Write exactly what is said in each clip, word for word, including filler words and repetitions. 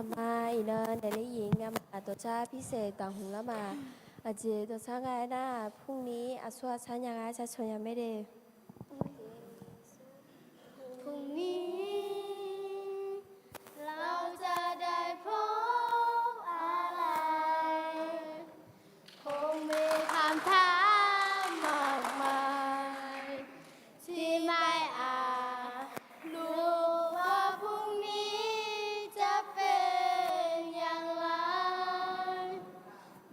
Aqma iqnan naeq ler-iq ngamaf dawqtsar pirsaef daqhmq lar ma. Aqjeq dawqtsar nga aernar, พรุ่งนี้ aqsur aqsar nya gar car cawq nya mae de. พรุ่งนี้ เราจะได้พบอะไร คงมีคำถามมากมาย ที่ไม่อาจรู้ว่าพรุ่งนี้จะเป็นอย่างไร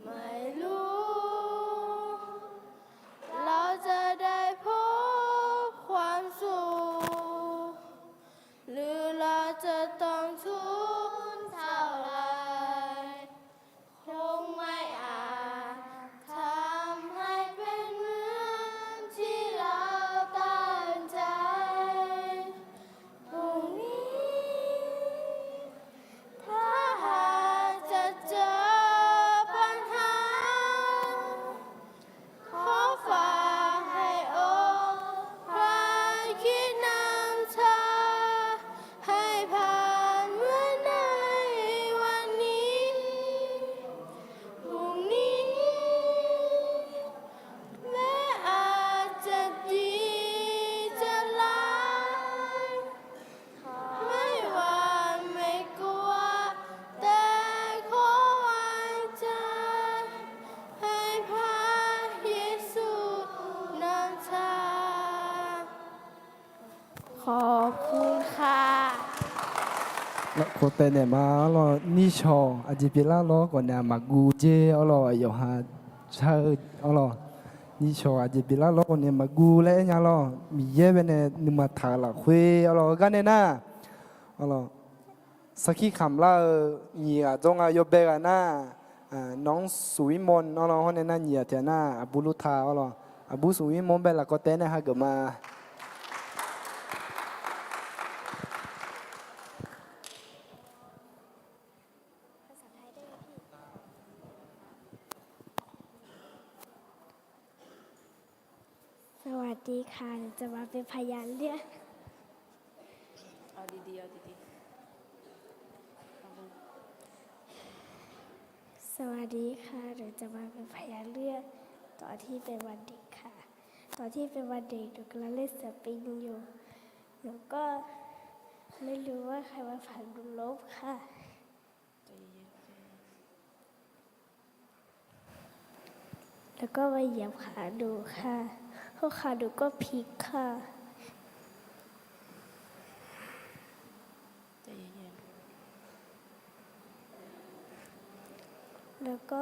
ไม่รู้ เราจะได้พบความสุข หรือเราจะต้องทุกข์เท่าไหร่ คงไม่อาจทำให้เป็นเหมือนที่เราตั้งใจ พรุ่งนี้ ถ้าหากจะเจอปัญหา ขอฝากให้องค์พระคิดนำทาง ให้ผ่านเหมือนในวันนี้ พรุ่งนี้ แม้อาจจะดีจะร้าย ไม่หวาดไม่กลัว แต่ขอวางใจ ให้พระเยซูนำทาง ขอบคุณค่ะ Lafkhof taev naeq ma arlawr, nishawq aqjeq pyeuflar lawr khawf nae maqguv jer arlawr, aqyawf ha shar-eu arlawr, nishawq aqjeq pyeuflar lawr khawf nae maqguv laer aer nya lawr, Miqyaer bae nae nuima taq-eu lafkhoer arlawr, heugar nae nar, arlawr, sarkir kamq lar-eu nyiq ghaq dzawr nga yawbae ghaq nar, nawq-anr suq ir mawr arlawr, hawr nae nar nyiq ghaq tiq ghaq nar aqbur lur ta arlawr, aqbur suq ir mawr bae lafkawv taef nae hageuf ma. Sawasdee kha, หนูจะมาเป็นพยานเรื่อง เอาดีๆ เอาดีๆ สวัสดีค่ะ หนูจะมาเป็นพยานเรื่อง ตอนที่เป็นวันเด็กค่ะ ตอนที่เป็นวันเด็ก หนูกำลังเล่นสปริงอยู่ หนูก็ไม่รู้ว่าใครมาผลักหนูล้มค่ะ แล้วก็มาเหยียบขาหนูค่ะ เพราะขาหนูก็พลิกค่ะ แล้วก็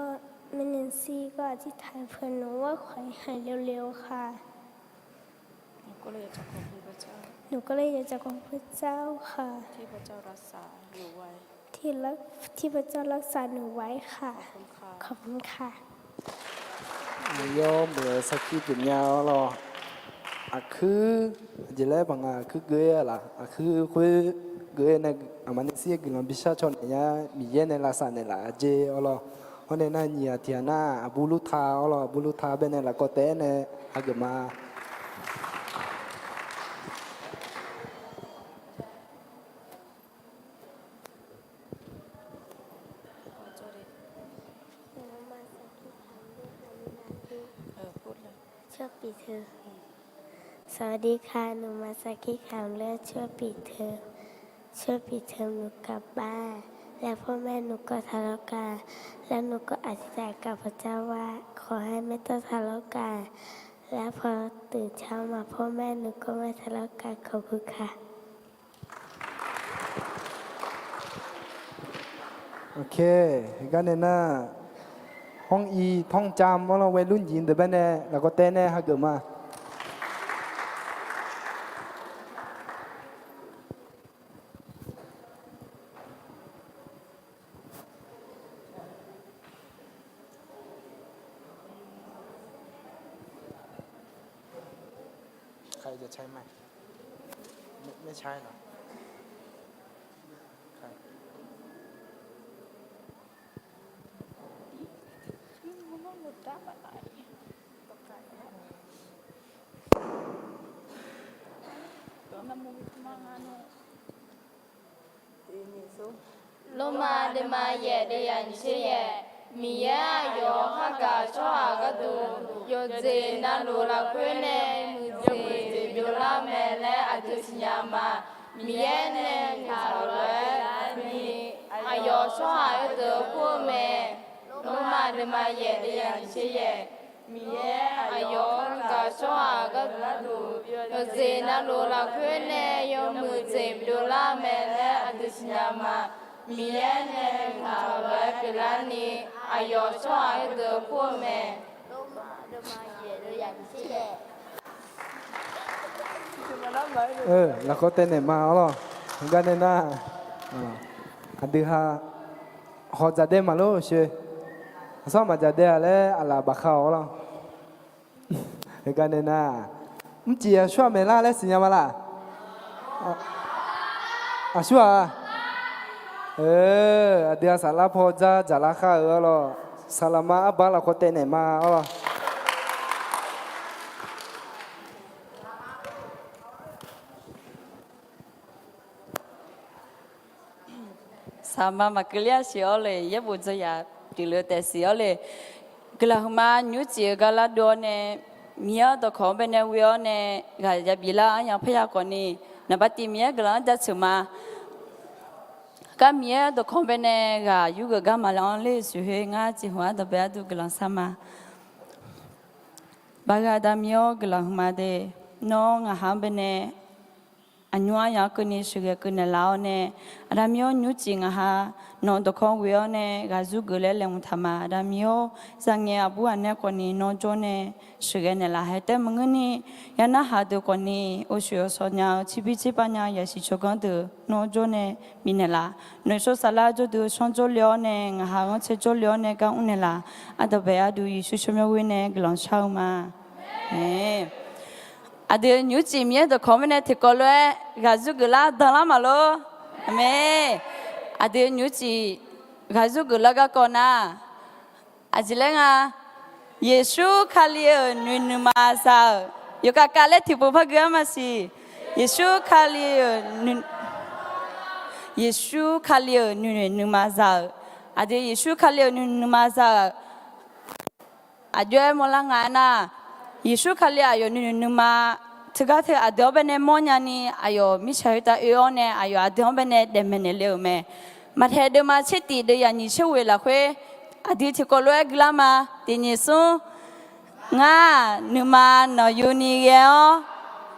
แม่แนนซี่ก็อธิษฐานเผื่อหนูว่าขอให้หายเร็วๆค่ะ หนูก็เลยอยากจะขอบคุณพระเจ้าค่ะ ที่พระเจ้ารักษาหนูไว้ ที่รัก ที่พระเจ้ารักษาหนูไว้ค่ะ ขอบคุณค่ะ ขอบคุณค่ะ Aqyawf meuq-eu sarkir pyeufnya arlawr, aqkuir, aqjeq laer baq nga, aqkuir geur-aer laf, aqkuir khoer geur-aer nae, aqma nae shir-aer guiqlanq bishar caw naeq nya, Miqyaer nae lavsav naeqlaf-a jer arlawr. Hawr nae nar nyiq ghaq tiq ghaq nar aqbur lur ta arlawr, aqbur lur ta bae nae lafkawv taef-aer nae hageuf ma. Sawasdee kha, หนูมาสคริปต์คำเรื่องช่วยปิดเทอม ช่วยปิดเทอมหนูกลับบ้าน และพ่อแม่หนูก็ทะเลาะกัน แล้วหนูก็อธิษฐานกับพระเจ้าว่า ขอให้ไม่ต้องทะเลาะกัน แล้วพอตื่นเช้ามาพ่อแม่หนูก็ไม่ทะเลาะกัน ขอบคุณค่ะ Oke, gar nae nar, ห้องอี ท่องจำ arlawr, วัยรุ่นหญิง deuq bae nae lafkawv taef nae hageuf ma. ใครจะใช้ไมค์ ไม่ ไม่ใช้เหรอ ใคร Nam mô Bikmanga no. Lormav deuvma yaef deuv yaf nyiq tser yaef. Miqyaer aqyawf-anr khargaq tsawrhaq gharduq yawqjeq navluf lafkhoer nae muiqdzaeq byovlar-eu mae laer aqdui siqnya ma. Miqyaer nae miqtaq lof-aer ni aqyawf tsawrhaq heudeuq kur-eu mae. Lormav deuvma yaef deuv yaf nyiq tser yaef. Miqyaer aqyawf-anr khargaq tsawrhaq gharduq yawqjeq navluf lafkhoer nae yawmuiq dzaeq byovlar-eu mae laer aqdui siqnya ma. Miqyaer nae miqtaq lof-aer pyeuflarni aqyawf tsawrhaq heudeuq kur-eu mae. Lafkhoer taev naeq ma-awr lawr. Heugar nae nar, aqdui ha hawq dzaqdaev maqlor shoe. Aqsur maq dzaqdaev-a laer aqlaf bafkhav-awr lawr. Heugar nae nar, mrcif aqsur-aq maeqlar laer siqnya ma laq? Aqsur-aq, aqdui-aq saflar paw dzar dzaqlar khar-eu-awr lawr. Saqlaqma arbar lafkhoer taev naeq ma-awr lawr. Saqma maqkeuv ler-a siq-awr le, yaerbof dzawr yaf pyeufluf taef siq-awr le. Guiqlanq huiqma nymrcif-eu gar lar dov-awr nae, Miqyaer-anr dawqkawq-anr baenae ghoe-awr nae ghaq ya biflar-eu aryan parya khawfni, naqba tiv Miqyaer guiqlanq-anr jaceuq ma. Gar Miqyaer dawqkawq-anr baenae ghaq yurgeuf gar maqle-anr ler-eu siq khoer ngar ciqhmq-anr dawqbae arduq guiqlanq shar ma. Baqgaq da Miqyaer-awr guiqlanq huiqma de, nawr ngaqha-anr baenae aqnymr aryamq-anr keuvni sheuqghae keuv naeqlaf-awr nae, Aqda Miqyaer-awr nymrcif ngaqha nawq-eu dawqkawq ghoe-awr nae ghaq yurgeuf laer laeqhmq taq ma. Aqda Miqyaer-awr, zaqngaeq aqbur ghaq nae khawfni nawr jawr nae sheuqghae naeqlaf. Haer taef maqngeurni, ya narhaq deuq khawfni ghovshoeq ghovshaw nya-eu, tserbir tserpav nya-eu yasiq tsawrganr deuq nawr jawr nae bifnaeq laf. Noeqshawr saflar jawrduq sanr jawrle-awr nae, ngaqha ghanrcae jawrle-awr nae gar mrnaeq laf. Ardawq bae arduq Yeqsur tsawrmyanr ghoer nae guiqlanq shar-eu ma. Aqdui nymrcif Miqyaer dawqkawq-anr baenae tiqkawv lof-aer ghaq yurgeuf lar danlar maqlor. Aqmeq. Aqdui nymrcif ghaq yurgeuf lar garkawv nar, aqjeq laer nga, Yeqsur Kali-euq nuinoeq nuima za-euq, yawkhav kav laer tiqpov par gui-ar maqsiq. Yeqsur Kali-euq nuinoeq, Yeqsur Kali-euq nuinoeq nuima za-euq. Aqdui Yeqsur Kali-euq nuinoeq nuima za-euq aqjox-aer mawrlar nga aernar, Yeqsur Kali aqyawf nuinoeq nuima teugar teu aqdui-anr baenae mawrnya ni, aqyawf mirtsaq khoertav oe-awr nae aqyawf aqdui-anr baenae daefmaeq naeqle-euq mae. Maqtaeq deuvma tser tif deuv yaf nyiq tser ghoeq lafkhoer, aqdui tiqkawv lof-aer guilar ma. Tiq nyiq smr. Ngar nuima nanqyuni ghae-awr,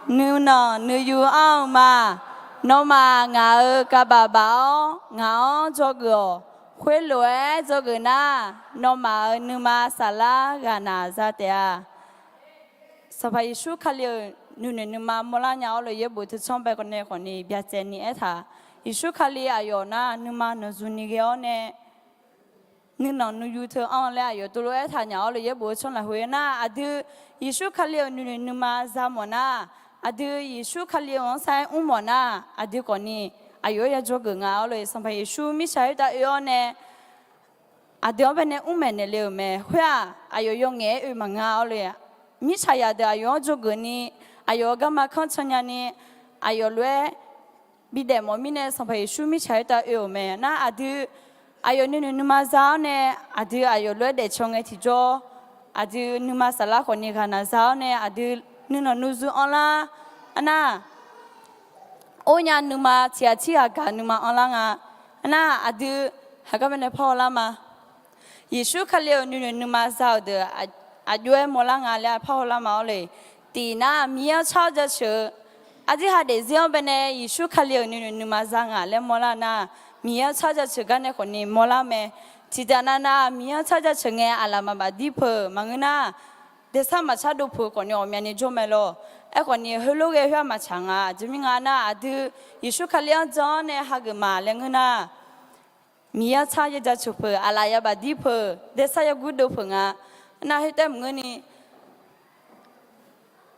nuinanq nuiyu anr-eu ma. Nawmaf ngaq-euq kavbaf baf-awr ngaq-anr dzawgeuf-awq. Khoerlof-aer dzawgeuf nar, nawmaf-euq nuima saflar ghaqnaq za taef-a. Sanqpaq Yeqsur Kali-euq nuinoeq nuima mawrlar nya-awr le yaerbof teu tsanr bae khawf nae khawfni byacaevni aertaq. Yeqsur Kali aqyawf nar nuima nanqzuni ghae-awr nae nuinanq nuiyu teu anr-eu laer aqyawf teulof-aer taqnyaf-awr le yaerbof-eu tsanr lafkhoer nar, aqdui Yeqsur Kali-euq nuinoeq nuima za mawf nar, aqdui Yeqsur Kali-euq anrsar-aer mr mawf nar, aqdui khawfni aqyawf-aer ya dzawgeuf nga-awr le. Sanqpaq Yeqsur mirtsaq khoertav oe-awr nae aqdui-anr baenae mrmaeq naeqle-euq mae. Khoer-aq, aqyawf yawf ngaef-aer oe maqnga-awr le. Mirtsaq zaqdeuq aqyawf-anr dzawgeuf ni, aqyawf-euq garma kanr can nya ni, aqyawf lof-aer bidaef mawf mirnae Sanqpaq Yeqsur mirtsaq khoertav oe-euq mae. Nar aqdui aqyawf nuinoeq nuima za-awr nae, aqdui aqyawf lof-aer daefcaw ngae tiqjawr, aqdui nuima saflar khawfni ghaqnaq za-awr nae, aqdui nuinanq nuiyu anrlar. Arnar, ornya nuima tiqghaq tirghaq gaq nuima anrlar nga. Arnar aqdui haqgar baenae parhaw lar ma. Yeqsur Kali-euq nuinoeq nuima za-euq deuq aq, aqjox-aer mawrlar nga laer parhaw lar ma-awr le. Tiqnar Miqyaer-anr tsar-awr jaceuq-eu, aqdui ha daefzir-anr baenae Yeqsur Kali-euq nuinoeq nuima za ngaq laer mawrlar nar, Miqyaer-anr tsar jaceuq gar nae khawfni mawrlar mae. Tiqdaq navnav Miqyaer-anr tsar jaceuq ngae aqlaf maqbaf dir peuq maqngeur nar, daefsar maqsar dov peuq khawfni ghawqmyani jawr mae lor. Aerkhawfni heulof ghae khoer-aq maqtsaq nga. Aqjeq mirnae nga nar, aqdui Yeqsur Kali-anr jan-awr nae hageuf ma laer ngeur nar, Miqyaer-anr tsar ya jaceuq peuq, aqlaf ya baf dir peuq, daefsar ya gur dov peuq nga. Nar khoertav maqngeurni,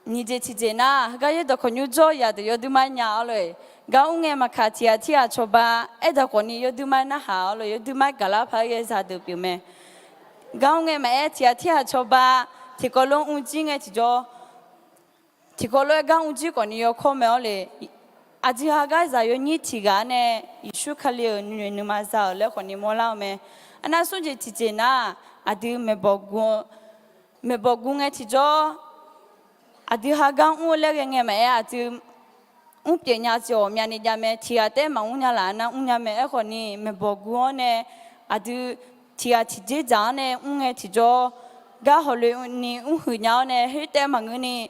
nyiq jeq tiqjeq nar, heugar yaerdawq khawqnymr jawr-eu zaqdeuq yawduima-aer nya-awr le. Gar mr ngae maqkaq tiqghaq tirghaq cawba, aerdawq khawfni yawduima-aer narhaq-awr le, yawduima-aer gaqlar paq-aer ghae zaqdeuq pyeuf mae. Gar mr ngae maqaer tiqghaq tirghaq cawba, tiqkawv lof-aer mrjir ngae tiqjawr, tiqkawv lof-aer gar mrjir khawfni yawkawr mae-awr le. aqdui hagar zaq yawnyir tiqghaq-anr nae Yeqsur Kali-euq nuinoeq nuima za-euq laer khawfni mawrlar-eu mae. Arnav smr jeq tiqjeq nar, aqdui maeqbawq gu-eu, maeqbawq gu ngae tiqjawr, aqdui hagar mr-eu laer ghae ngae maqaer, aqdui mr pyeuf nya jeq ghawqmyani jav mae. Tiqghaq taef-aer maqmr nya laf, arnav mr nya mae. Aerkhawfni maeqbawq gu-awr nae aqdui tiqghaq tiqjeq dzaq-anr nae mr ngae tiqjawr, gar hawloeni mrhuiq nya-awr nae khoertaef maqngeurni,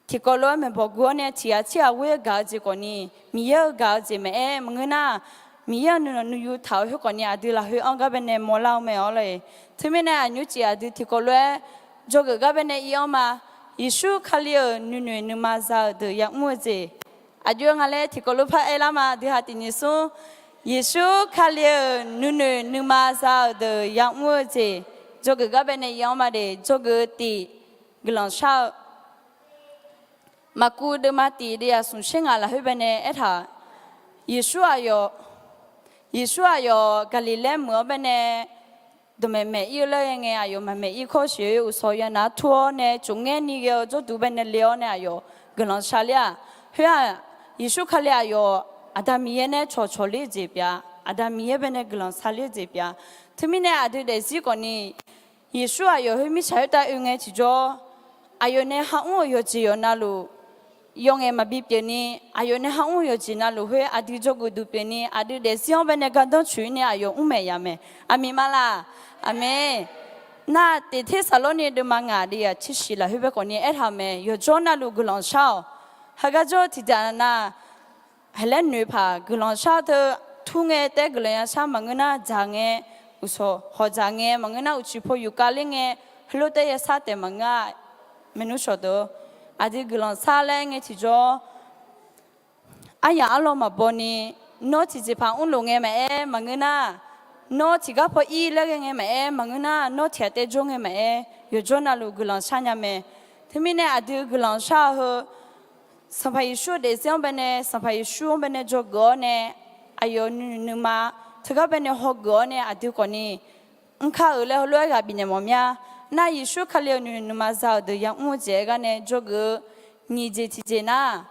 tiqkawv lof-aer maeqbawq gu-awr nae tiqghaq tsirghaq ghoer-eu gaq-eu jeq khawfni, Miqyaer-euq gaq-eu jeq maqaer maqngeur nar, Miqyaer-euq nuinanq nuiyu taq-euq khoer khawfni aqdui lafkhoer-anr gar bae nae mawrlar-eu mae-awr lor-eq. Teumirnae aqnymr jeq aqdui tiqkawv lof-aer dzawgeuf gar bae nae ir-anr ma. Yeqsur Kali-euq nuinoeq nuima za-euq deuq ya'mr-eu jeq. Aqjox nga laer tiqkawv lof par aerlar ma. Aqdui ha tiq nyiq smr. Yeqsur Kali-euq nuinoeq nuima za-euq deuq ya'mr-eu jeq. Dzawgeuf gar bae nae ir-anr ma de. Dzawgeuf tiq, guiqlanq shar-eu. Maqkuv deuvma tiq deuvyaq smq sher ngaq lafkhoer bae nae aertaq-euq, Yeqsur aqyawf, Yeqsur aqyawf Gaqliqlaer meuq-anr bae nae dawqmaeq maeq ir-eu laer ghae ngae, aqyawf maqmaeq ir kawr siq-eu uqshawq yanav tur-awr nae tsofngaer ni ghae-eu jawrduq bae nae le-awr nae aqyawf guiqlanq shar ler-aq. Khoer-aq, Yeqsur Kali aqyawf Aqda Miqyaer nae cawqcawq ler-eu jeq pyeuf-a. Aqda Miqyaer bae nae guiqlanq shar ler-eu jeq pyeuf-a. Teumirnae aqdui daefzir khawfni, Yeqsur aqyawf khoer mirtsaq khoertav oe ngae tiqjawr, aqyawf nae hamr-euq yawqjeq yawqnavluf, yawf ngaeq maqbi pyeufni, aqyawf nae hamr-euq yawqjeq navluf khoer aqdui dzawgeuf duq pyeufni, aqdui daefzir-anr bae nae gardanr tsoeq-ir nae aqyawf mr maeq yaf mae. Aqmeq ma laq? Aqmeq. Nar, Tiqtersaqlawrni deuvma ngaq deuvyaq tsershiq lafkhoer bae khawfni aertaq-euq mae. Yawqjawr navluf guiqlanq shar-awq. Heugar jawr tiqjaq nav, heuqlaer noeqpaq guiqlanq shar teu, tur ngae taef-aer guiqlanq yashar maqngeur nar, dzaq ngae, uqshawq hawq dzaq ngae maqngeur nar, uqcif po yufkav ler ngae, heulof taef-aer yashar taef maqngeur-a. Maernmr shawqdeuq, aqdui guiqlanq shar laer ngae tiqjawr, aryamq arlawr maqbaw ni, nawr tiqjeqpaq mrlof ngae maqaer maqngeur nar, nawr tiqgar paw ir laer ghae ngae maqaer maqngeur nar, nawr tiqghaq taef jawr ngae maqaer, yawqjawr navluf guiqlanq shar nya mae. Teumirnae aqdui guiqlanq shar-eu heu, Sanqpaq Yeqsur-eu daefzir-anr bae nae, Sanqpaq Yeqsur-anr bae nae dzawgeuf-awr nae, aqyawf nuinoeq nuima teugar bae nae hawgeuf-awr nae aqdui khawfni mr kar-euq laer heulof-aer ghaq bifnaeq mawf mya. Nar, Yeqsur Kali-euq nuinoeq nuima za-euq deuq ya'mr-eu jeq-aer gar nae dzawgeuf-eu nyiq jeq tiqjeq nar,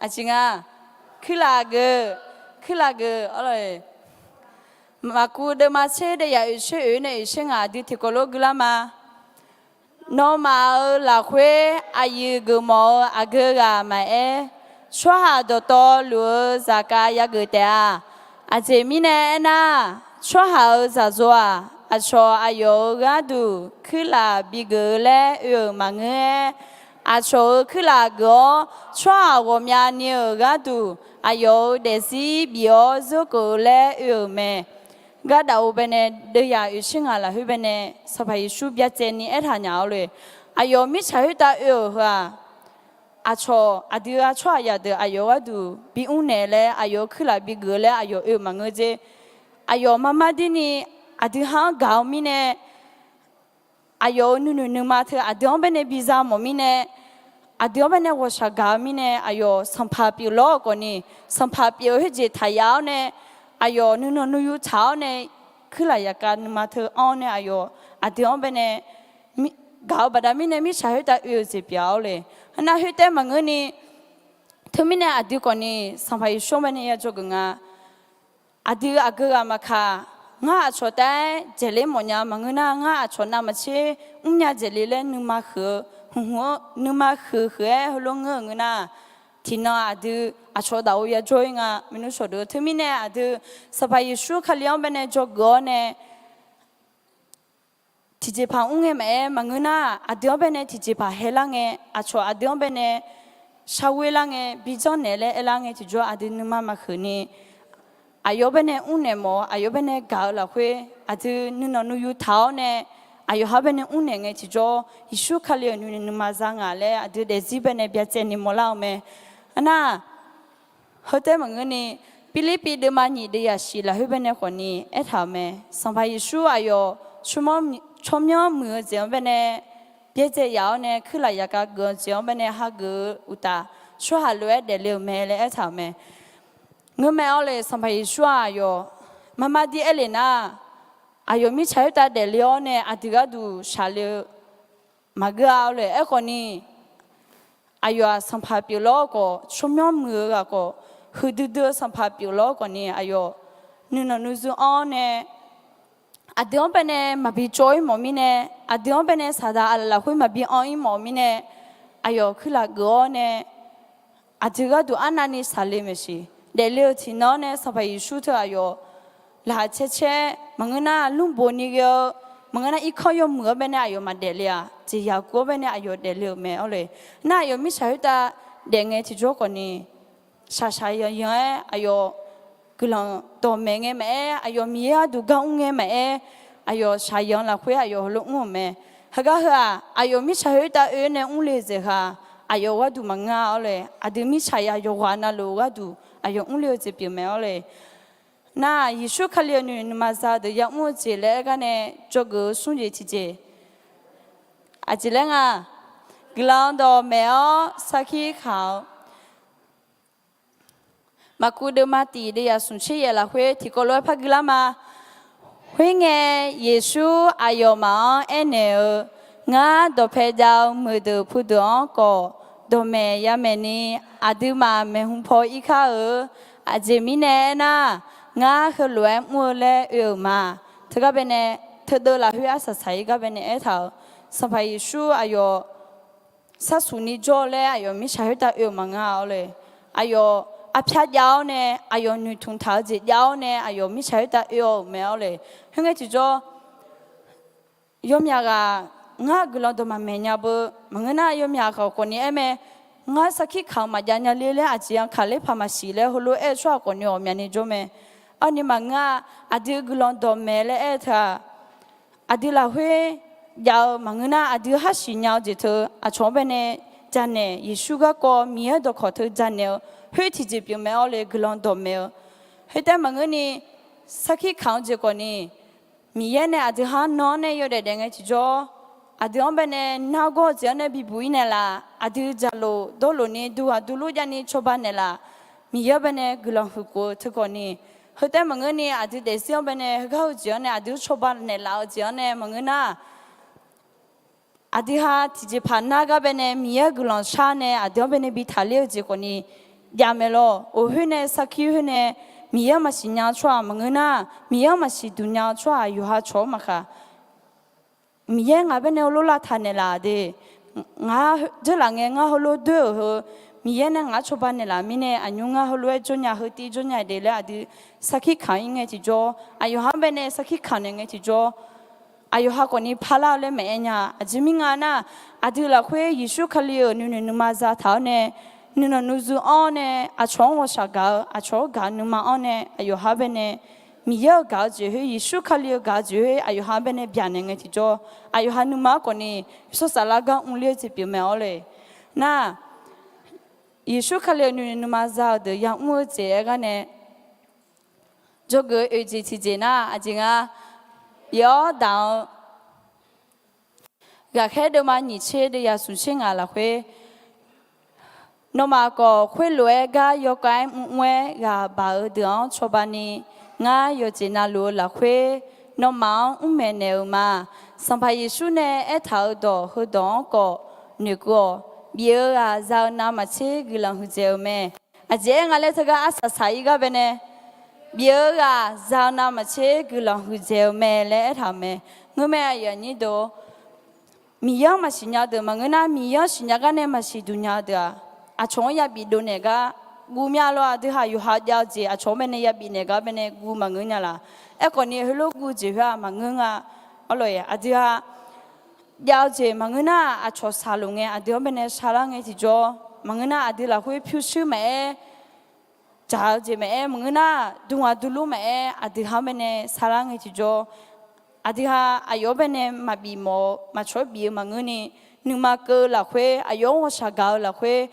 aqjeq nga, kuirlaf geuf, kuirlaf geuf, maqkuv deuvma tser deuvyaq oeqtser oeq nae oeqtser ngaq aqdui tiqkawv lof guilar ma. Nawmaf-euq lafkhoer aqyuif geufmawf-eu aqgeu ghaq maqaer, tsawrhaq dawqtawvluf-eu zaqkhav yageuf taef-a. Aqjeq mirnae aernar, tsawrhaq-euq zaqzo-aq, aqcawq aqyawf-euq gharduq kuirlaf bigeuf-eu laer oe-euq maqngeur-aer, aqcawq-euq kuirlaf geuf-awr tsawrhaq ghawqmyani-euq gharduq aqyawf-euq daefzir bif-awr zeur keuf-eu laer oe-euq mae. Gardaf-eu bae nae deuvyaq oeqtser ngaq lafkhoer bae nae Sanqpaq Yeqsur byacaevni aertaq nya-awr le. Aqyawf mirtsaq khoertav oe-euq heu-aq, aqcawq aqdui-a tsawrhaqzaq deuq aqyawf gharduq bi mrnaeq laer, aqyawf-euq kuirlaf bigeuf laer aqyawf oe-euq maqngeur jer. Aqyawf marmar dirni aqdui ha-anr gaq-eu mirnae, aqyawf-euq nuinoeq nuima teu aqdui-anr bae nae biza mawf mirnae, aqdui-anr bae nae ghawqshaq gaq-eu mirnae, aqyawf sanqpaq pyeuf lawr-eu khawfni, sanqpaq pyeuf-eu khoerjeq taqyaf-awr nae, aqyawf nuinanq nuiyu taq-awr nae, kuirlaf yaqkav nuima teu anr-awr nae aqyawf aqdui-anr bae nae gaq-eu baqda mirnae mirtsaq khoertav oe-eu jeq pyeuf-awr le. Arnav khoertav maqngeurni, teumirnae aqdui khawfni Sanqpaq Yeqsur-anr bae nae ya dzawgeuf nga. Aqdui aqgeu ghaq maqkaq, ngar aqcawq taef-aer dzaeqler mawfnya maqngeur nar, ngar aqcawq navmaqtser mrnya dzaeqle laer nuima huiq-eu, huiq huiq-anr nuima huiq huiq-aer heulof ngeur-euq ngeur nar, tiqnan aqdui aqcawq daqo ya jawr-ir nga. Maernmr shawqdeuq teumirnae aqdui Sanqpaq Yeqsur Kali-anr bae nae dzawgeuf-awr nae, tiqjeqpaq mr ngae maqaer maqngeur nar, aqdui-anr bae nae tiqjeqpaq haelar ngae, aqcawq aqdui-anr bae nae sharghoer lar ngae, bijanr naeq laer aerlar ngae tiqjawr aqdui nuima maqhuiq ni, aqyawf-anr bae nae mrnaeq mawf-eu, aqyawf-anr bae nae gaq-eu lafkhoer aqdui nuinanq nuiyu taq-awr nae, aqyawf ha bae nae mrnaeq ngae tiqjawr Yeqsur Kali-euq nuinoeq nuima za ngaq laer aqdui daefzir bae nae byacaevni mawrlar-eu mae. Arnar, heutaev maqngeurni, Pirlirpiv deuvma nyiq deuvyaq shif lafkhoer bae nae khawfni aertaq-euq mae. Sanqpaq Yeqsur aqyawf tsawrmyanr muiq-eu jeq-anr bae nae byaerdzae yaf-awr nae kuirlaf yaqkav geuf-eu jeq-anr bae nae hageuf-eu uqtaf, tsawrhaq lof-aer daefle-euq mae laer aertaq-euq mae. Ngeurmae-awr le, Sanqpaq Yeqsur-aq aqyawf marmar dir aer le nar, aqyawf mirtsaq khoertav daefle-awr nae aqdui gharduq shaqle-eu maqgeur-a le. Aerkhawfni, aqyawf-aq sanqpaq pyeuflar-awr khawf, tsawrmyanr muiq-eu ghaq khawf, huiqdui dui-eu sanqpaq pyeuflar-awr khawf ni, aqyawf nuinanq nuizu anr-awr nae, aqdui-anr baenae maqbi cawv-ir mawf mirnae, aqdui-anr baenae saqdaq aqlaf lafkhoer maqbi anr-ir mawf mirnae, aqyawf kuirlaf geuf-awr nae, aqdui gharduq arnavni saqle maeqshi. Daefle-euq tiqnan-awr nae Sanqpaq Yeqsur teu aqyawf laqkhaq caer caer maqngeur nar, lmrboq ni ghae-eu maqngeur nar, irkanr yawmuiq-anr baenae aqyawf maqdaef le-aq, jeqzaq kuv-anr baenae aqyawf daefle-euq mae awr le. Nar aqyawf mirtsaq khoertav daef ngae tiqjawr khawf ni, shaqshaq yanqyanq-aer aqyawf guiqlanq dawqmaeq ngae maqaer, aqyawf Miqyaer gharduq gar mr ngae maqaer, aqyawf shaqyanq lafkhoer aqyawf heulof mr-euq mae. Heugar heu-aq, aqyawf mirtsaq khoertav oe nae mrle-eu jeq heu-aq, aqyawf gharduq maqngeur-a awr le. Aqdui mirtsaq yawqghaq navluf gharduq aqyawf mrle-eu jeq pyeuf mae awr le. Nar Yeqsur Kali-euq nuinoeq nuima za-eu deuq ya'mr-eu jeq laer aer gar nae dzawgeuf-eu smr jeq tiqjeq, aqjeq laer nga, guiqlanq dawqmaeq-awr sarkir kaq-awr. Maqkuv deuvma tiq deuvyaq smq tser yaef lafkhoer tiqkawv lof-aer par guilar ma. Khoerngae, Yeqsur aqyawfmaf-anr aernaeq-eu, Ngar dawqpae jav-eu meuqdeuq pudeuq-anr khawf dawqmaeq yamaeq ni, aqduimaf maeqhu paw ir kar-eu. Aqjeq mirnae aernar, ngar heulof-aer mr-eu laer oe-euq ma. Teugar baenae, teudeuv lafkhoer arsaq saq-ir gar baenae aertaq-euq, Sanqpaq Yeqsur aqyawf sharsuq ni jawr-eu laer aqyawf mirtsaq khoertav oe-euq maqngeur-a awr le. Aqyawf arpyar jav-awr nae, aqyawf noeqtmq taq-eu jeq jav-awr nae, aqyawf mirtsaq khoertav oe-awr-euq mae awr le. Khoerngae tiqjawr, yawmyaq ghaq ngar guiqlanq dawq maqmaeq nya beu maqngeur nar, yawmyaq ghaq khawf ni aer mae, ngar sarkir kaq-eu maqjav nya le laer, aqjeq-anr kaqler paq maqsiq laer heulof-aer tsawrhaq khawf ni ghawqmyani jawr mae. Arni maqngeur-a, aqdui guiqlanq dawqmaeq laer aer-eu teu-aq, aqdui lafkhoer jav-eu maqngeur nar, aqdui har siqnya-eu jeq teu aqcawq-anr baenae janaeq, Yeqsur garkawv Miqyaer dawqkawq teu janaeq-eu khoer tiqjeq pyeuf mae awr le, guiqlanq dawqmaeq-eu. Khoertav maqngeur ni, sarkir kaq-eu jeq khawf ni, Miqyaer nae aqdui har nan-anr nae yawdaef daef ngae tiqjawr, aqdui-anr baenae nargawr-eu jeq-anr nae bibuq-ir naeqlaf, aqdui jaqlof dawrlof ni duqghaq duqlur javni cawba naeqlaf, Miqyaer-anr baenae guiqlanq huiq khof-eu teu khawf ni, heutav maqngeur ni aqdui daefzir-anr baenae heugar-eu jeq-anr nae aqdui cawba naeqlaf-eu jeq-anr nae maqngeur nar, aqdui ha tiqjeqpaq nar gar baenae Miqyaer guiqlanq shar nae aqdui-anr baenae bi taqler-eu jeq khawf ni jav mae lawr. Oq khoer nae sarkir khoer nae Miqyaer-anr maqsiq nya-eu tsawrhaq maqngeur nar, Miqyaer-anr maqsiq duq nya-eu tsawrhaq yawqha cawq-anr maqkhaq, Miqyaer ngaq baenae heulof lavtaq naeqlaf de. Ngar dzeurlaf ngae ngar heulof doer-euq heu, Miqyaer nae ngaq-anr cawba naeqlaf mirnae aqnymr ngar heulof-aer jawrnya heu tiv jawrnya de laer aqdui sarkir kamq-ir ngae tiqjawr, aqyawqha-anr baenae sarkir kamq naeq ngae tiqjawr, aqyawqha khawf ni parlar-eu laer maqaer nya. Aqjeq mirnga nar, aqdui lafkhoer Yeqsur Kali-euq nuinoeq nuima zataq-awr nae, nuinanq nuizu anr-awr nae, aqcawq-anr ghawqshaq gaq-eu, aqcawq-anr gaq-eu nuima anr nae, aqyawqha baenae Miqyaer-euq gaq-eu jeq khoer, Yeqsur Kali-euq gaq-eu jeq khoer aqyawqha baenae byaqnaeq ngae tiqjawr, aqyawqha nuima-anr khawf ni yawshawr saflar gar mrler-eu jeq pyeuf mae awr le. Nar, Yeqsur Kali-euq nuinoeq nuima za-eu deuq ya'mr-eu jeq aer gar nae dzawgeuf oeq jeq tiqjeq nar, aqjeq nga, bif-awr daq-eu, Ghaqkhaer deuvma nyiq tser deuv yaf smq tser ngaq lafkhoer, nawmaf khawf khoerlof-aer gar yawkhav-aer mrmr-aer ghaq baq-eu deuq-anr cawba ni, ngar yawqjeq navluf-eu lafkhoer nawmaf-anr mr maeqnaeq-euq ma. Sanqpaq Yeqsur nae aertaq-euq dawq heudawq-anr khawf noeqkeuv-awq. Bif-eu ghaq za-eu navmaqtser guiqlanq huiqdzaeq-eu mae. Aqjeq aer nga laer teugar arsaq saq-ir gar baenae, bif-eu ghaq za-eu navmaqtser guiqlanq huiqdzaeq-eu mae laer aertaq-euq mae. Ngeurmae aqyuif aqnyir deuq, Miqyaer-anr maqsiq nya deuq maqngeur nar, Miqyaer-anr siqnya gar nae maqsiq duq nya-eu deuq-aq, aqcawq-anr yabif dovnaeq gar guv mya lawr. Aqdui ha yawqha jav-eu jeq aqcawq-anr baenae yabif naeq gar baenae guv maqngeur nya laf. Aerkhawf ni heulof guv jeq khoer-aq maqngeur nga. Arlawq-aq aqdui ha jav-eu jeq maqngeur nar, aqcawq saqloq ngae aqdui-anr baenae sharlar ngae tiqjawr, maqngeur nar aqdui lafkhoer pyurshuir maqaer, dzaq-eu jeq maqaer, maqngeur nar duqghaq duqlur maqaer, aqdui ha-anr baenae sharlar ngae tiqjawr, aqdui ha aqyawf-anr baenae maqbif mawf-eu maqcawq-aer bif-eu maqngeur ni, nuima keuv-eu lafkhoer, aqyawf-anr ghawqshaq gaq-eu lafkhoer,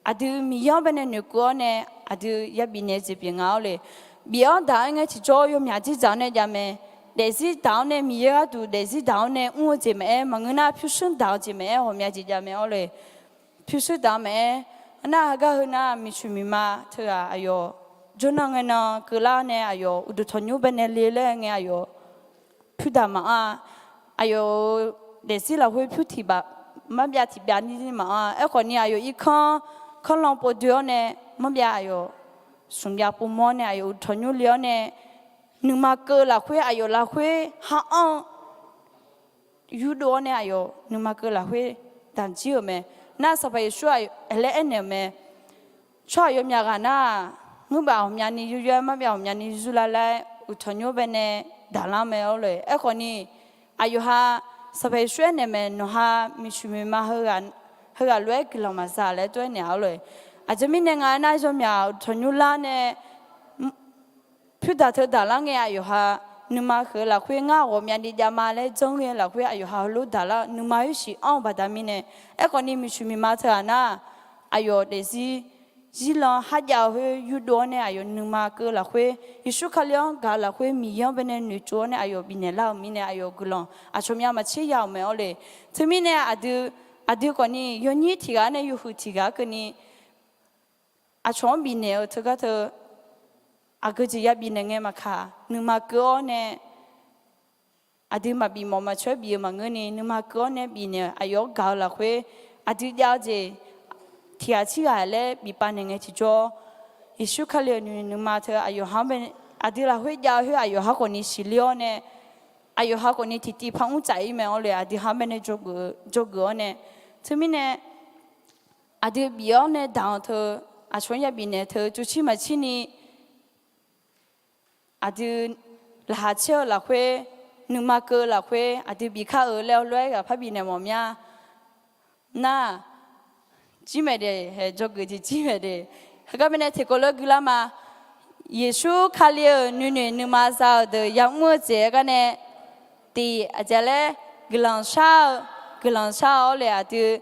aqdui Miqyaer-anr baenae noeqkeuv-awr nae aqdui yabif naeq-eu jeq pyeuf nga-awr le. Bif-awr daq-aer ngae tiqjawr yawmyaq dzirdzaq-awr nae jav mae. Daefzir daq-awr nae Miqyaer gharduq daefzir daq-awr nae mr-eu jeq maqaer, maqngeur nar pyurshuir daq-eu jeq maqaer, ghawqmya jeq jav mae-awr le. Pyurshuir daq-eu maqaer, nar heugar heu nar miqcoeq miqma teughaq aqyawf jawrnan ngae nan keuvlar nae aqyawf uqduq tanqnymr baenae le laer ngae aqyawf pyur daq maqanr-a. Aqyawf-euq daefzir lafkhoer pyur tiq baf marbyav tiqbyav ni maqanr-a. Aerkhawf ni aqyawf irkanr kanrlan povdoe-awr nae, marbyav aqyawf smq byav povmawr-awr nae, aqyawf uqtanq nymr le-awr nae, nuima keuv lafkhoer aqyawf lafkhoer ha anr-eu yurdov-awr nae aqyawf nuima keuv lafkhoer damq jir-euq mae. Nar Sanqpaq Yeqsur aqyawf laer aernaeq-euq mae. Tsawrhaq yawmyaq ghaq nar-aq, ngeur baf ghawqmyani yur yur-aer, marbyav ghawqmyani zurlar laer uqtanq nymr baenae daqlar mae-awr lof-aer. Aerkhawf ni aqyawf ha Sanqpaq Yeqsur aernaeq mae, nawq ha miqshuq miqma heughaq lof-aer guiqlanq maqza laer tov-aer naeq-a-awr lof-aer. Aqjeq mirnae nga aernar, yawmyaq uqtanq nymr lar nae pyurdaq teu daqlar ngae aqyawf ha nuima keuv lafkhoer ngar ghawqmyani javma laer janr ghae lafkhoer aqyawf ha heulof daqlar-eu nuima oer siq anr-eu baqda mirnae. Aerkhawf ni miqshuq miqma teughaq nar, aqyawf daefzir zirlan kharjav-eu khoer yurdov-awr nae aqyawf nuima keuv lafkhoer, Yeqsur Kali-anr gaq-eu lafkhoer Miqyaer-anr baenae noeqtsov-awr nae aqyawf bifnaeq lar-euq mirnae aqyawf guiqlanq aqcawq myav maqtser ya-euq mae-awr le. Teumirnae aqdui, aqdui khawf ni yawnyir tiq ghaq nae yawhuiq tiq ghaq keuvni aqcawq-anr bifnaeq-eu teugar teu aqgeu jeq ya bifnaeq ngae maqkaq, nuima keuv-awr nae aqdui maqbif mawf maqcoer bif-eu maqngeur ni, nuima keuv-awr nae bifnaeq-eu aqyawf-anr gaq-eu lafkhoer, aqdui jav-eu jeq tiq ghaq tirghaq laer bif pav naeq ngae tiqjawr, Yeqsur Kali-euq nuinoeq nuima teu aqyawf ha-anr bae, aqdui lafkhoer jav-eu khoer aqyawf ha khawf ni siqler-awr nae, aqyawf ha khawf ni tiqtiv par mr tsaf-ir mae-awr le. Aqdui ha-anr baenae dzawgeuf-awr nae, teumirnae aqdui bif-awr nae daq-eu teu, aqcawq-anr ya bifnaeq teu tsovcir maqcir ni, aqdui laqkhaq caer-eu lafkhoer, nuima keuv-eu lafkhoer aqdui bif kar-eu laer heulof-aer ghaq par bifnaeq mawf mya. Nar, jir maeq de, hae, dzawgeuf jeq jir maeq de. Heugar baenae tiqkawv lof-aer guilar ma. Yeqsur Kali-euq nuinoeq nuima za-euq deuq yamr-eu jeq-aer gar nae tiq aqjeq laer guiqlanq shar-eu, guiqlanq shar-awr le aqdui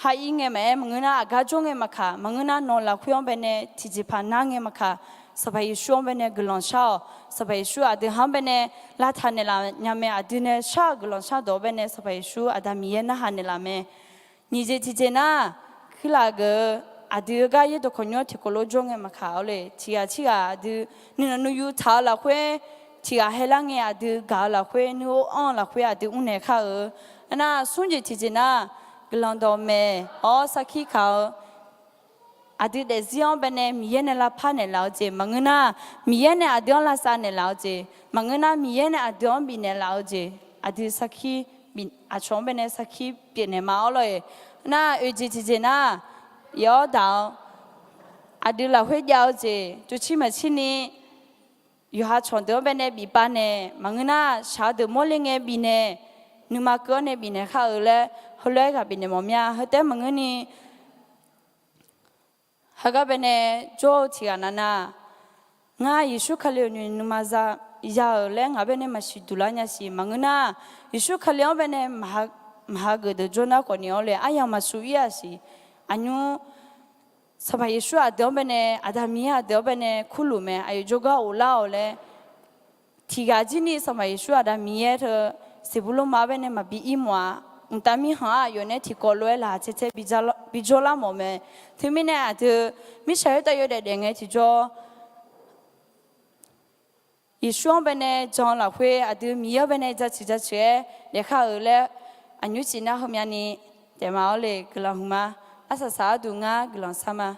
ha ir ngae maqaer, maqngeur nar aqgar jawr ngae maqkaq, maqngeur nar nawq lafkhoer-anr baenae tiqjeqpaq nar ngae maqkaq, Sanqpaq Yeqsur-anr baenae guiqlanq shar-awq. Sanqpaq Yeqsur aqdui ha-anr baenae lavtaq naeqlaf nya mae, aqdui nae shar-euq guiqlanq shardawq-anr baenae Sanqpaq Yeqsur Aqda Miqyaer narhaq naeqlaf mae. Nyiq jeq tiqjeq nar, kuirlaf geuf-eu aqdui-eu gar yaerdawq khawqnymr-anr tiqkawv lof-aer jawr ngae maqkaq-awr le, tiq ghaq tirghaq aqdui nuinanq nuiyu taq-eu lafkhoer, tiq ghaq haelar ngae aqdui gaq-eu lafkhoer, nuir or anr-eu lafkhoer aqdui mrnaeq kar-eu. Aernar, smr jeq tiqjeq nar, guiqlanq dawqmaeq-awr sarkir kaq-eu aqdui daefzir-anr baenae Miqyaer nae lavpar naeqlaf-eu jeq maqngeur nar, Miqyaer nae aqdui-anr lavsav naeqlaf-eu jeq maqngeur nar, Miqyaer nae aqdui-anr bifnaeq laf-eu jeq aqdui sarkir, aqcawq-anr baenae sarkir pyeufnaeq ma-awr lor-eq. Nar, oeq jeq tiqjeq nar, yaw-awr daq-awr aqdui lafkhoer jav-eu jeq tsovcir maqcir ni, yawqha cawqdeuq-anr baenae bifpav naeq maqngeur nar, shaq-eu deuq mawrle ngae bifnaeq, nuima keuv-awr nae bifnaeq kar-eu laer heulof-aer ghaq bifnaeq mawf mya. Heu taef-aer maqngeur ni, heugar baenae jawr-eu tiq ghaq nav na, ngar Yeqsur Kali-euq nuinoeq nuima za ya-euq laer ngaq baenae maqsiq duq lar nya siq. Maqngeur nar, Yeqsur Kali-anr baenae maqha geuf deuq jawr nar khawf ni-awr le, aryamq maqsur ir-aq siq. Aqnymr Sanqpaq Yeqsur aqdui-anr baenae, Aqda Miqyaer aqdui-anr baenae kurluf mae, aqyawf jawrgar of lar-awq laer, tiq ghaq jir ni Sanqpaq Yeqsur Aqda Miqyaer teu siqbur lorma-anr baenae maqbi ir mawf-a. Mqtav mirkhanq-anr aqyawf nae tiqkawv lof-aer laqkhaq caer caer bijawr lar mawf mae. Teumirnae aqdui mirtsaq khoertav yawdaef daef ngae tiqjawr, Yeqsur-anr baenae jan-eu lafkhoer aqdui Miqyaer-anr baenae jaceuq jaceuq-aer daefkhar-euq laer aqnymr cif nar heumyavni daefma-awr le guiqlanq hmq ma. Arsaq saq-awr duq ngar guiqlanq shar ma.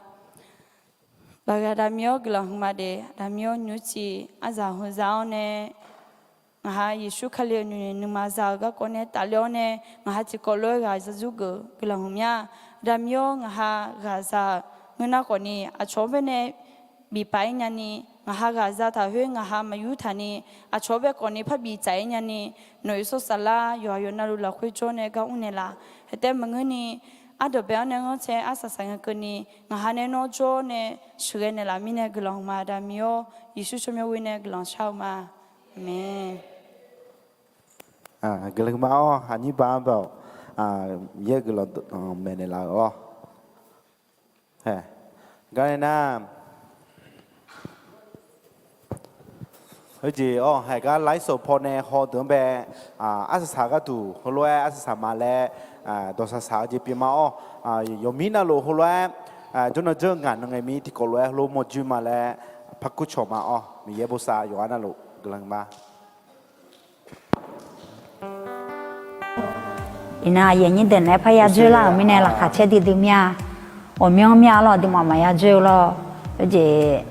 Baqgaq Aqda Miqyaer-awr guiqlanq hmq ma de. Aqda Miqyaer-awr nymrcif aryamq heu za-awr nae, ngaq ha Yeqsur Kali-euq nuinoeq nuima za-eu garkawv nae tafler-awr nae, ngaq ha tiqkawv lof-aer ghaq zarzur geuf guiqlanq hmq mya. Aqda Miqyaer-awr ngaq ha ghaq za-euq ngeur nar khawf ni, aqcawq-anr baenae bifpav-ir nyani, ngaq ha ghaq zataq khoer ngaq ha maqyur taqni, aqcawq-anr bae khawf ni parbi tsaf-ir nyani, nawq-euq sawr saflar yawqha yawqha navluf lafkhoer jawr nae gar mr naeqlaf. Haeq taef maqngeur ni, ardawq bae-anr nae ghanrcae arsaq saq ngae keuvni, ngaq ha nae nawr jawr nae sheuqghae naeqlaf mirnae guiqlanq hmq ma. Aqda Miqyaer-awr, Yeqsur tsawrmyanr ghoe nae guiqlanq shar-eu ma. Aqmeq. Guiqlanq hmq ma-awr, aqnyir ba-anr bae-awq. Yaer guiqlanq maeqnaeq laf-euq-awr. Gar nae nar, heujeq-awr haeq gar lairsawq paw nae haw deuq-anr bae, arsaq saq gharduq heulof-aer arsaq saq ma laer dawq saq saq-eu jeq pyeuf ma-awr, yawqmir navluf heulof-aer jawrnan janr-eu ngaq nan ngaeq mir tiqkawv lof-aer heulof mawrjoe ma laer parkur cawq ma-awr, Miqyaer bosav yawqghaq navluf guiqlanq ma. Iqnan aqyuif aqnyir deuq naeq-aer parya dzoerlar-euq mirnae laqkhaq caer duidui mir-a. Ghawqmyanr mir-a lawr, aqduimaf maqya dzoer-eu lawr. Khoerjeq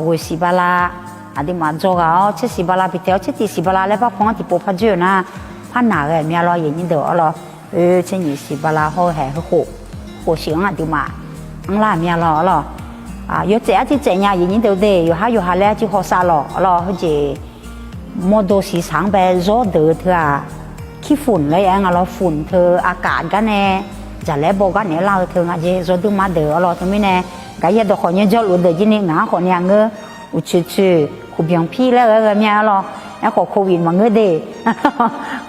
ghoeq siq bala, aqduimaf dzawghaq-awr tser siq bala pitaeq-awr tser tiq siq bala laer parpan-anr tiqpov par dzoer-euq nar, par naq ghae mir-a lawr, aqyuif aqnyir deuq-awr lawr. Oer tser nyiq siq bala hawr-eu haeq heukhof khof siq-anr aqduimaf anrlar-euq mir-a lawr-awr lawr. Yawtsaef arcuiv tsaef nya aqyuif aqnyir deuq de, yawqhar yawqha laer arcuiv hawsav lawq-awr lawr. Khoerjeq mawrdo siq saq-anr bae zawr deuq-eu teu-aq, kirfun laer ya-aer nga lawr, fun teu aqkaf gar nae, jaqlaer baw gar naeq-aer lar-eu teu nga jeq, zawr dui ma deuq-awr lawr. Teumirnae gaqyaer dawqkhawf nyaer jawrluf-eu deuq jir ni ngaq-anr khawf ni aqngeur, uqtsoeq tsoeq kuqbyanq pir laer ghae-aer ghae mir-a-awr lawr. Aerkhawf covid maqngeur de,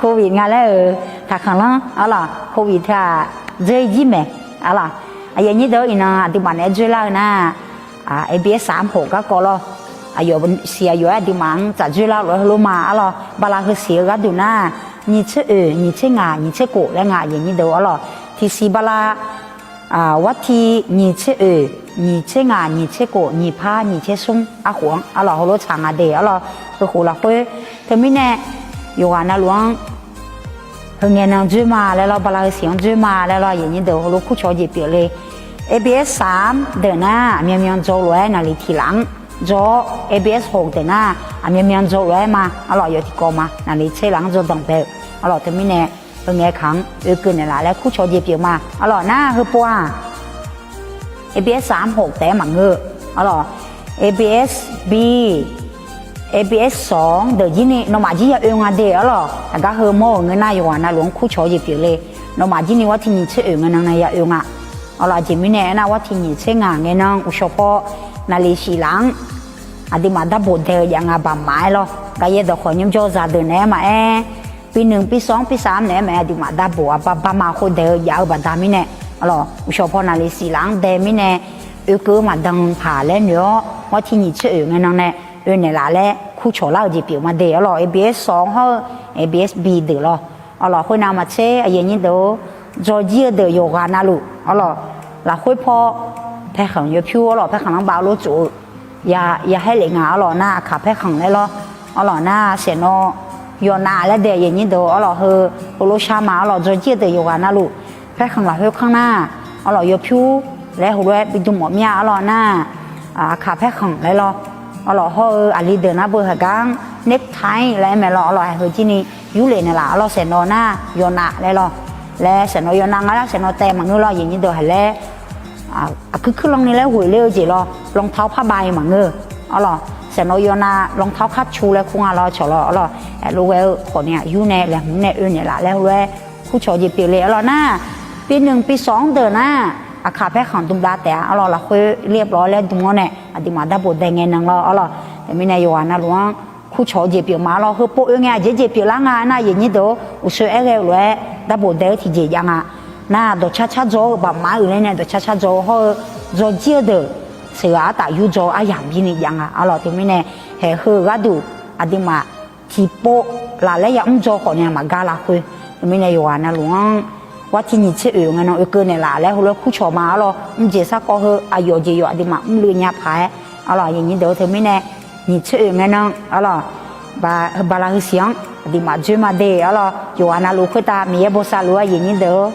covid nga laer-euq taqkhanqlanr-awr lawr, covid teu-aq dzeur-ir jir maeq-awr lawr. Aqyuif aqnyir deuq-awr iqnan aqduimaf naeq-aer dzoerlar-eu nar, ABS saq-anr poq garkawv lawr. Aqyawf siq aqyawf-aer aqduimaf-anr tsaf dzoerlar lof-aer heulof ma-awr lawr, bala heusiq-eu gharduq nar, nyiq tser oeq, nyiq tser ngaq, nyiq tser kof laer nga aqyuif aqnyir deuq-awr lawr. Tiqsiq bala, warti nyiq tser oeq, nyiq tser ngaq, nyiq tser kof, nyiq par, nyiq tser smr arkhof-anr-awr lawr, heulof tsaq nga de-awr lawr, heukhof lafkhoer. Teumirnae yawqghaq navluf-anr heungae nan dzoer ma laer lawr, bala heusiq-anr dzoer ma laer lawr, aqyuif aqnyir deuq heulof kurcawq-eu jeq pyeufle. ABS saq-anr deuq nar aqmyanmyan dzaw lof-aer naqli tiq laf-anr dzaw-awr, ABS hawq deuq nar aqmyanmyan dzaw lof-aer ma-awr lawr, yawf tiqkawv ma naqli tser laf-anr dzaw danqbae-eu-awr lawr. Teumirnae heungae kaq-anr oekeuv naeqlaf laer kurcawq-eu jeq pyeuf ma-awr lawr. Nar heupov-aq, ABS saq-anr hawq taef-aer maqngeur-awr lawr, ABS B, ABS saq-anr deuq jir ni nawmaf jir ya oe nga de-awr lawr. Aqgar heumawr-euq ngeur nar yawqghaq navluf-anr kurcawq-eu jeq pyeufle. Nawmaf jir ni warti nyiq tser oeq ngae nan nae ya oe nga-awr lawr. Aqjeq mirnae aernar, warti nyiq tser ngaq ngae nan uqshawq paw naqli siq laf-anr aqduimaf darbof dae-eu jav nga baqmaf-aer lawr. Gaqyaer dawqkhawq nymrjawr zaqdeuq naeq-aer maqaer, pi nui pi sawq-anr pi saq-anr naeq-aer maqaer, aqduimaf darbof aqbaq baqmaf khov daeq-eu jav-eu baqda mirnae-awr lawr, uqshawq paw naqli siq laf-anr dae mirnae oekeuv-eu maqdan paq laer noeq-awr, warti nyiq tser oeq ngae nan nae oe naeqlaf laer kurcawq lar-eu jeq pyeuf ma de-awr lawr. ABS saq-anr hawr-eu ABS B deuq lawr-awr lawr. Khoernav maqtser aqyuif aqnyir deuq-or, dzawjir-eu deuq yawqghaq navluf-awr lawr, lafkhoer paw paerkhanq yawpyur-awr lawr, paerkhanq lanrbav lof tsof-eu ya haer lef nga-awr lawr. Nar aqkaq paerkhanq laer lawr-awr lawr. Nar saeqnawv yawnav laer dae aqyuif aqnyir deuq-awr lawr, heu heulof shar ma-awr lawr, dzawjir-eu deuq yawqghaq navluf paerkhanq lafkhoer kanr nar-awr lawr, yawpyur laer heulof-aer bidm mawf mir-a-awr lawr. Nar aqkaq paerkhanq laer lawr-awr lawr, hawr-eu aqli deuq nar beu haqgar-anr necktie laer aer mae lawr-awr lawr. Heu jir ni yurlef naeqlaf-awr lawr, saeqnawv nar yawnav laer lawr. Laer saeqnawv yawnav nga laer saeqnawv taev maqngeur lawr, aqyuif aqnyir deuq haq laer aqkuir kuirlan ni laer ghoeq ler-eu jeq lawr, รองเท้าผ้าใบ maqngeur-awr lawr. Saeqnawv yawnav รองเท้าคัชชู laer kur nga lawr cawq lawr-awr lawr. Aerlof ghae-eu khawf ni aqyur nae laeqhmq nae oe naeqlaf laer heulof-aer kurcawq-eu jeq pyeufle-awr lawr. Nar pi nui pi sawq-anr deuq nar aqkaq paerkhanq dm dav taef-a-awr lawr, lafkhoer ler-awr laer dm-awr nae aqduimaf darbof dae ngae nan lawr-awr lawr. Teumirnae yawqghaq navluf-anr kurcawq-eu jeq pyeuf ma-awr lawr. Heupov oe ngae aqjeq jeq pyeuflar nga nar aqyuif aqnyir deuq-or, uqshoe aer ghae-eu lof-aer darbof dae-eu tiqjeq jav nga. Nar dawqcar car dzaw-eu baqmaf-euq laer nae dawqcar car dzaw-eu hawr-eu dzawjir-eu deuq sheuqghaq artaf yurdzaw-eu aryamq bir ni jav nga-awr lawr. Teumirnae haeq heu-eu gharduq aqduimaf tiqpov laf laer yamr dzaw khawf ni maqgar lafkhoer. Teumirnae yawqghaq navluf-anr warti nyiq tser oeq ngae nan oekeuv naeqlaf laer heulof-aer kurcawq ma-awr lawr. Mrjeq sarkawv heu aqyawf jeq yawf aqduimaf mrluiv nya paq-aer-awr lawr, aqyuif aqnyir deuq-or. Teumirnae nyiq tser oeq ngae nan-awr lawr, bala heusiq-anr aqduimaf dzoer ma de-awr lawr. Yawqghaq navluf khoertav Miqyaer bosav luf-eu aqyuif aqnyir deuq-or.